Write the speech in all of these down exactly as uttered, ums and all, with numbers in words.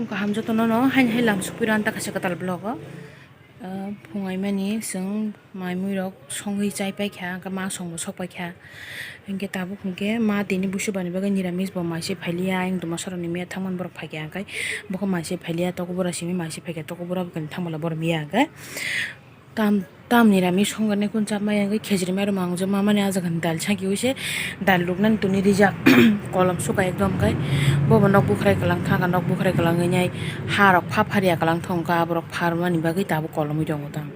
Kaham jotono no haini hai lam sukphi rw ang ta kaisa kwtal vlog o. Ah, phung aimani chwng mai mui rok songwi chai paikha, hwnkhe ma songbo sok paikha. Hinkhe tabuk hinkhe ma tini busu bani bagwi niramis bo mai se phailiya, ayang tongma soroni miya thangmani borok phaikha, hwnkhe bokhe mai se phailiya, toko bora simi mai se phaikha, toko bora bwkhani thangmala borok miya hwnkhe. Tam, tam niramis songani kun chapmai hwnkhe khejri mairum ang joma mani ah jaga ni dal saki ui se dal ruknani tuni rijak kolom suka ekdom khai bobo nok bukhrai kwlang thangkha nok bukhrai kwlang wngnai ha rok pha pharia kwlang thongkha aborok pharmani bagwi tabuk kolomwi tongo tang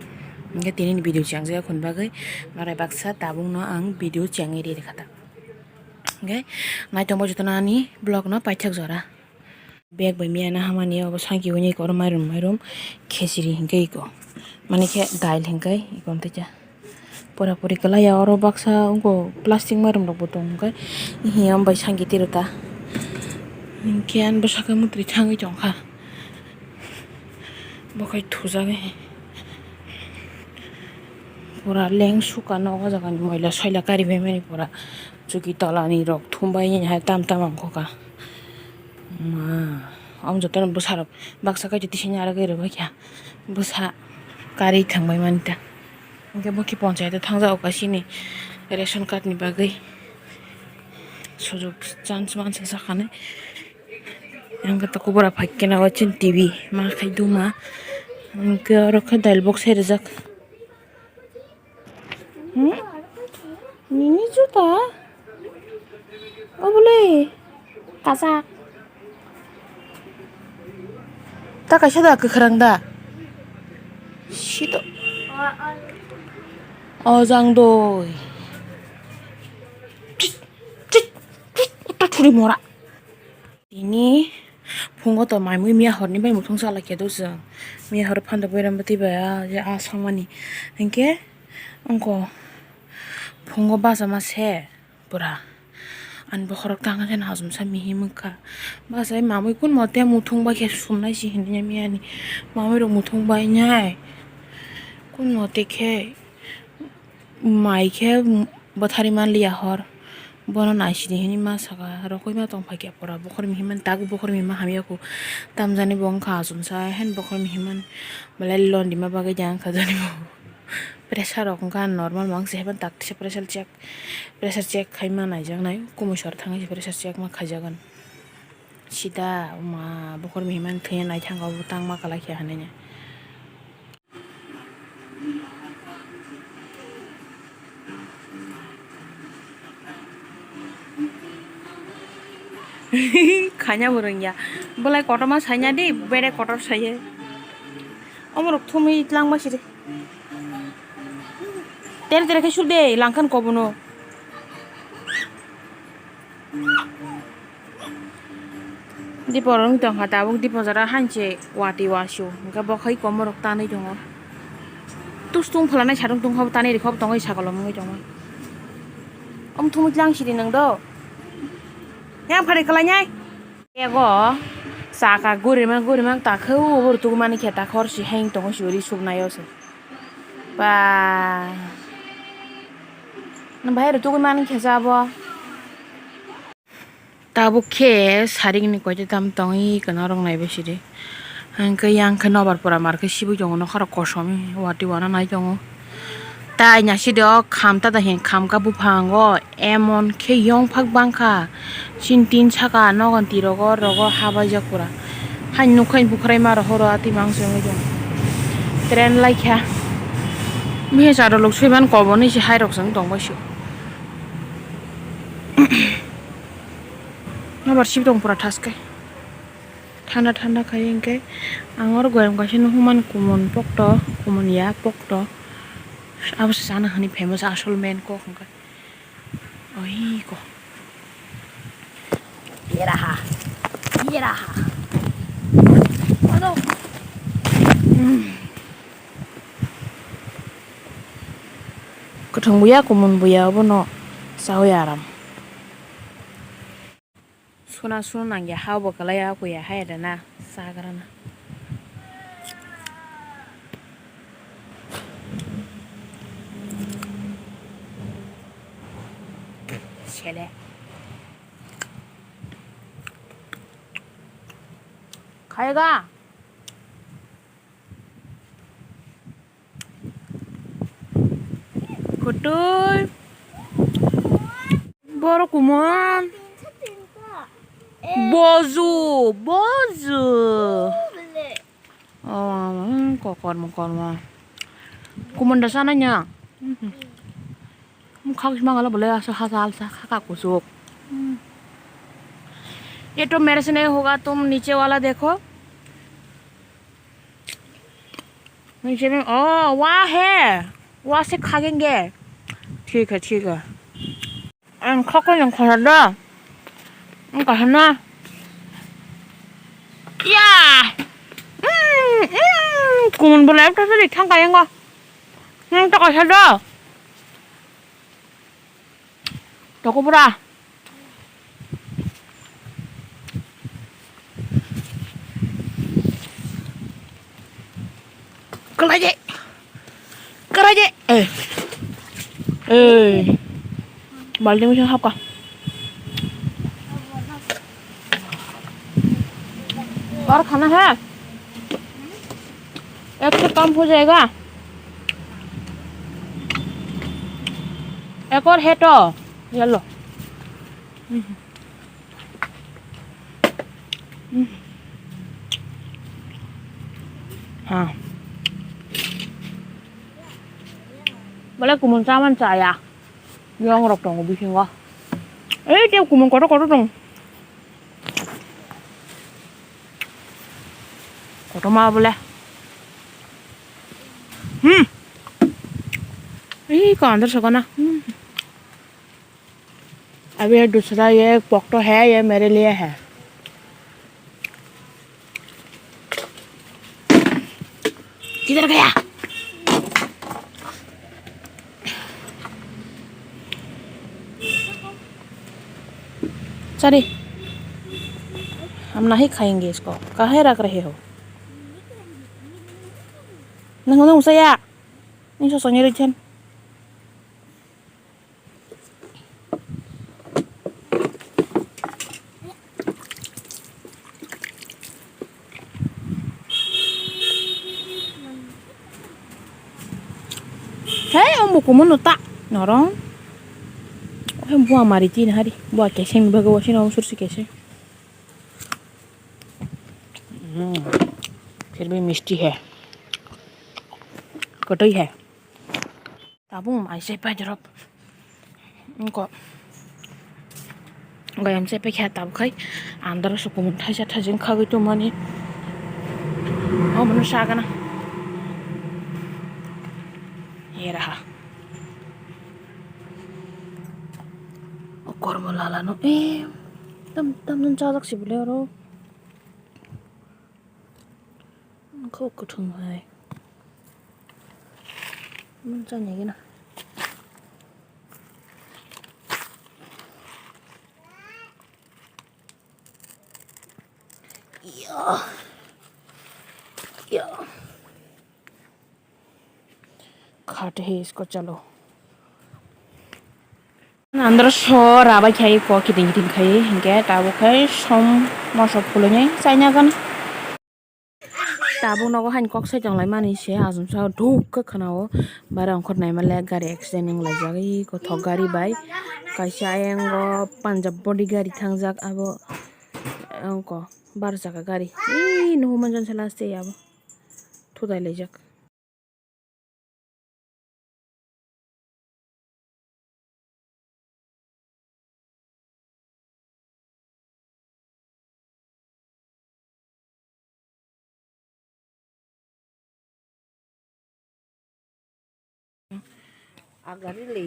hwnkhe tini ni video cheng jak hwn bagwi marai baksa tabuk no ang video chengwi ri rwkha ta hwnkhe naitongma jotono ani vlog no paithak jora. Bag bai miya na hamani obo sanki hwnwi koro mairum mairum khejri hinkhe iko. Mani khe dail hinkhe iko tei cha. Pura puri kwlai ya oro baksa wngkho plastic mairum rok bo tong hinkhe. Hiya bai sanki tiro ta. Hinkhe ani bwsakhe mwtwi thangwi tongkha. Bo khai thujak he. Pura leng suka no o jaga ni moila soila kari bai mani pura. Chuki tola ni rok thum bai ni hai tam tam wngkha. Ma, omo jotono bwsarok baksa kaisa tisini arwgwi rwbaikha. Bwsa karwi thangbai mani ta. Hwnkhe bo khe ponchayat o thangjago kaisa ni ration card ni bagwi sujok chance mansa sakha nai. Hwnkhe toko bora phaikhe na o chini T V ma khai duma. Hwnkhe oro khe dial box hai rijak. Hmm? Nini juta? O bole, kasak. Ta kaisa da kwkhwrang da? Sito. O jang doi. Chit, chit, chit, uta thuri mora. Tini phungo to mai mui miya horni bai muthung chala khe do chwng. Miya hor phando boiram bwtwi bai a, a songmani. Hinkhe wngkho phungo bachama se pura. Ani bokhorok tang khe najumsa mihi mwkha. Bachai mamui kun mote muthung bai khe sumnai si hinwi miyani. Mamui rok muthung bai nai. Kun mote khe mai khe bwthari manliya hor. Bono naisidi hinwi ma saka, rokoi ma tong phaikha pura, bokhorni himani tak bokhorni hima hamya kho. Tamjani bo wngkha achomsa, hen bokhorni himani belai londi ma bagwi de wngkha jani bo. Pressure rok wngkha normal ma wngse, haiphano tak tisa pressure check, pressure check khaima naijaknai, kumui sor thangwi se pressure check ma khaijagan. Sida ma bokhorni himani thwiya naithangkha, obo tangma kwlai khe hinwi. Khaina bo rwngya. Bolai kotorma saina di, bere kotor saiye. Omorok thumwi twlangma siri. Tere tere khe suk de, langkhan kobono. Dipo rok wng tongkha tabuk, dipo jora hanse watwi wasio, hwnkhe bo khai komorok tanwi tongo. Tus tung phalanai satung tungkha bo tanwi rikha bo tongwi sakolom wngwi tongo. Om thumwi tlang sidi nang do. Yang phari kwlainai. Ego chaka gurimak gurimak takhuk obo rw tugumani khe takhor si heng tongo si uri subnaio se. Ba. Nang bahai rw tugumani khe jabo. Tabuk khe saringni koite tam tongwi kwna rok naibai sidi. Hwnkhe yang khe nobar pora mar khe sibui tongo nokha rok kosom watwi wana nai tongo. Tai nasidi o kham tata hin kham ka buphango emon khe yongphak bangkha. Chini tin saka nogon twi rogo rogo habaijak pura. Haini nukha bukhrai maro horo atwi mangsi wngwi tongo. Train laikha. Mihesa rok lok soiman kobonwi se hai rok se wng tongbai sio. Nobar sibui tong pura thaske. Thanda thanda khai hwnkhe ang oro goyam kaisa nukhuman kumun pokto, kumun ya pokto. Abo se chana hwnwi famous asol main kok hwnkhe. Oi ko. Yeraha. Yeraha. Ano. Kwthwng buya, kumun buya, obono chawi aram. Suna suna nangya, ha bo kwlai ya, kuya hai da na, chagra na. Sele. Khaiga. Kutui. Borok kumon. Bozu, bozu. Oh, mm, kokor mokor ma. Kumon da sana nya. Mhm. Khak sima gala bole asa hasa alsa khaka kusuk. Hmm. ये तो मेरे से नहीं होगा, तुम नीचे वाला देखो। नीचे में, ओ, वहाँ है, वहाँ से खाएंगे। ठीक है, ठीक है। Ang khakoi nang khana da. Ang kahana. Ya. Mm, mm, kumun bela ekta tadi thang kaya ngo. Nang tak kaya da. Toko pura. Kalaje. Kalaje. Eh. Eh. Balti musi hapka. और खाना है? एक से कम हो जाएगा? एक और है तो? ये लो। Ha. Bole kumun chaman chaya. Yong rok tongo bisingo. Ei, tei kumun kotor kotor tong. Kotor ma bole. Hmm. Ei, ko andar sokana. Hmm. अभी ये दूसरा, ये पोक्टो है, ये मेरे लिए है। किधर गया? सॉरी, हम नहीं खाएंगे इसको। काहे रख रहे हो? Nang nang usaya. Nang sosok nyeri chen. Hei, omo kumun no ta norong. Ohe bua mari tin hari. Bua keseng bago wasin om sursi keseng. Hmm. फिर भी मिष्टी है। कटई है। Tabuk mai se pai drop. Engko. Engko yang se pai kha tabuk khai. Andaro sukumun thaisa thaijing khagwi tongmani. O mono sagana. Eraha. O kormo lala no. Eh. Tam tam nun chajak sibole oro. Kok kuthum hai. Mun chanya gina. Iya. Iya. Khate he isko chalo. Andro so rabai khai ko kiting kiting khai hinkhe tabuk khai som moso phulunai chaina gana. Tabuk nogo haini kok sai tonglaimani se, asomsa duk khe khwnao. Bare ongkhor naima le gari accident wng laijak, eko thok gari bai. Kaisa ayang o Punjab body gari thangjak, abo ongko bar chaka gari. Ee, nuhumon jon se last e abo thudai laijak. Agari le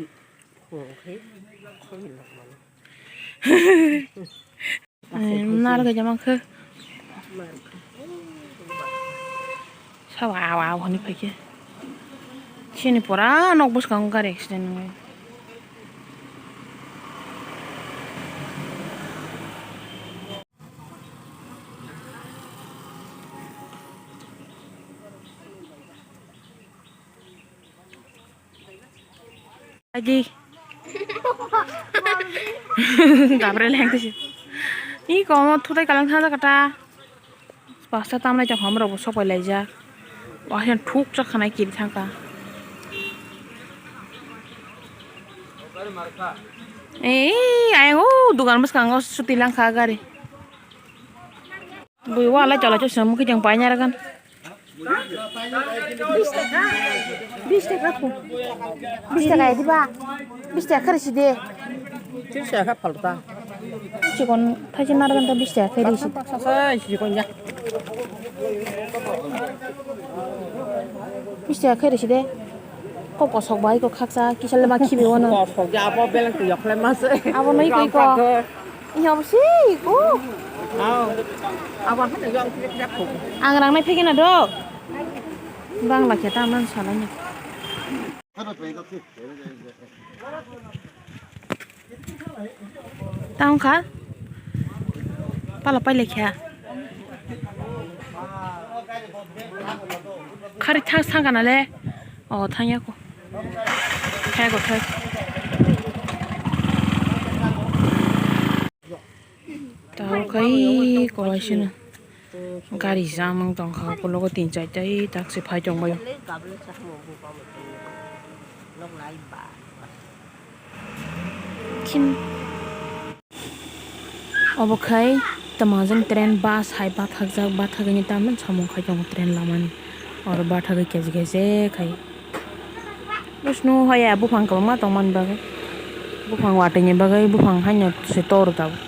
khong khe khoi lok mano. Nar khe jama khe. Sabo awa awa hwnwi phaikhe. Chini pura nok bwskango gari accident wngwi. Agi. Gabriel heng tisi. Ih, komo thutai kalang thang kata. Pasta tamnai tong hamrok bo sok pai laijak. Wahan thuk chak khanai kiri thangka. Ei, ayang o dugan bwskango suti langkha gari. Bui walai tolai chwng mukhe tong painai ragan. Bis taka. Bis taka po. Bis taka ya diba? Bis taka khe risi de. Tris taka phalta. Chikon thaisi narwkhe ta bis taka khe risi. Sasa chikon ya. Bis taka khe risi de. Kok kosok bai kok khaksa kisa le ma khibi wano. Kosok ya abo beleng tu yok le ma se. Abo noi koi ko. Iya, obo se, ko. Aw. Aw, ang phano yang kiri kiri ko. Ang rang nai phege na do. Bangla khe ta man salai ni. Tang kha. Pala pai le kha. Khari thang sangana le. O thangya ko. Thai ko thai. Tao kai ko aisino. Gari jamang tong kha, ukulok o tin char ta tak se phai tong bai. Kin. Obo khai tamo jang train bus hai bathakjak, bathagwi ni tamni samung khai tongo train lamani. Oro bathagwi kesi kesi khai. Bwskango haya buphang kwbangma tongmani bagwi. Buphang watwi ni bagwi buphang haino se tor tabuk.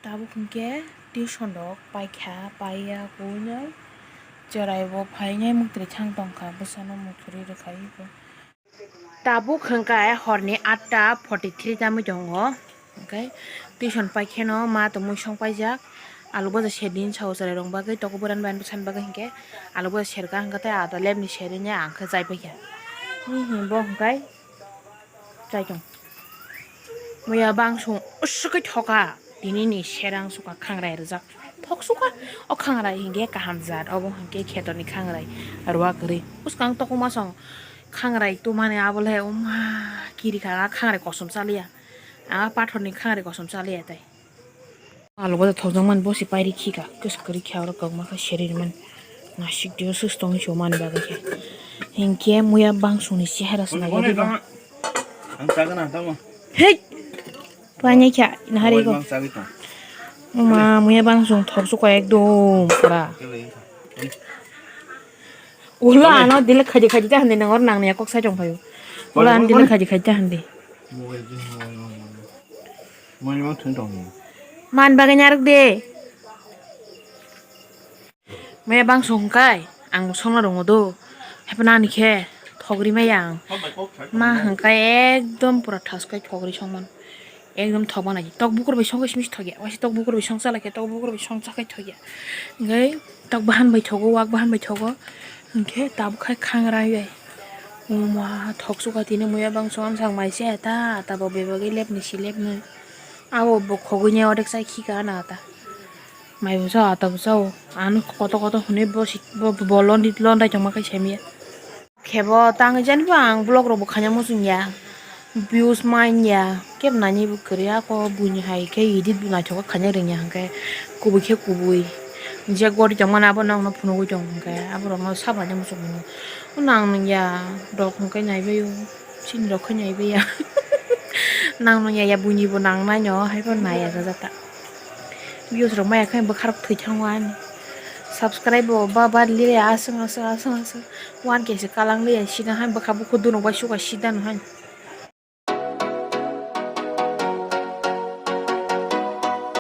Tabuk hinkhe tuition rok paikha, paiya kuinwi chwrai bo phainai muktwi thang tongkha, bwsano muktwi rwkha ebo. Tabuk hinkhe horni atta forty three tamwi tongo, hinkhe tuition paikheno ma tongmwi song paijak, alu baja serdin sao chwrai rok bagwi toko boran bai bwsani bagwi hinkhe alu baja serka hinkhe tei ada lepni serwi ang khe chai paikha, bo hinkhe. Chai tong. Muya bangsong usuk khe thoka. Tini ni serang suka khangrai rijak. Thok suka. O khangrai hinkhe kaham jat. Obo hinkhe kheto ni khangrai. Ruwa kwrwi. Bwskang tokma song khangrai tumani abo le wngma kiri kha. A khangrai kosom chaliya. A pathor ni khangrai kosom chaliya tai. Alu bo thokjak mani bosi pairi khika, kwswk kwrwi khe oro kokma khe seri rwmani. Nasik twi swk tongwi se mani bagwi khe. Hinkhe muya bangsongni chehara se naiya diba? Ang chagana tamo. Hei! Painai kha, nahari ko. Mang chagwi tong. Uma, muya bangsong thok suka ekdom pura. Ula ano dile khaji khaji ta hande nangor nang ne kok sai tong phaio. Ula ano dile khaji khaji ta hande. Mobile jing mobile mobile. Mobile mang thun tong ni. Man bagwi narwk de. Maya bang song kai ang songna rongo do. Hepna ani khe thogri maya ang. Ma hangkai ekdom pura thas kai thogri songman. Ekdom thokma nai tok bukur bai songwi simi thokya waisa tok bukur bai songcha laikha tok bukur bai songcha kai thokya. Hingke tok bahan bai thogo wak bahan bai thogo. Hingke tabuk khai khangra bai. Uma thok suka tini muya bang song samsang mai se ta ta bo bebagwi lepni si lepni. Abo bo khogwi ne odek sai khika na ta. Mai bo sao ata bo sao. Ano koto koto hwnwi bo si bo bo londai tongma kai semiya. Khebo tangwi jani bo ang vlog rok bo khaina muchung ya, views man ya, kebo nani bo kwrwi ako buini hai khe edit bo naithok khe khaina rwngya hwnkhe kubui khe kubui je gori tongmani abo nokno phunugwi tongo hwnkhe aborokno sabaini muchung mano. Nang nungya rok hwnkhe naibaio, chini rok khe naibaia nang nungya ya buini bo nang naino haibo naiya jajata. Views rok maya khe bwkha rok thwi thango ani. Subscribe bo ba ba liya aswk aswk aswk aswk. One K se kalang liya sida hai bwkha bukhuk dunuk bai suka sida no hai.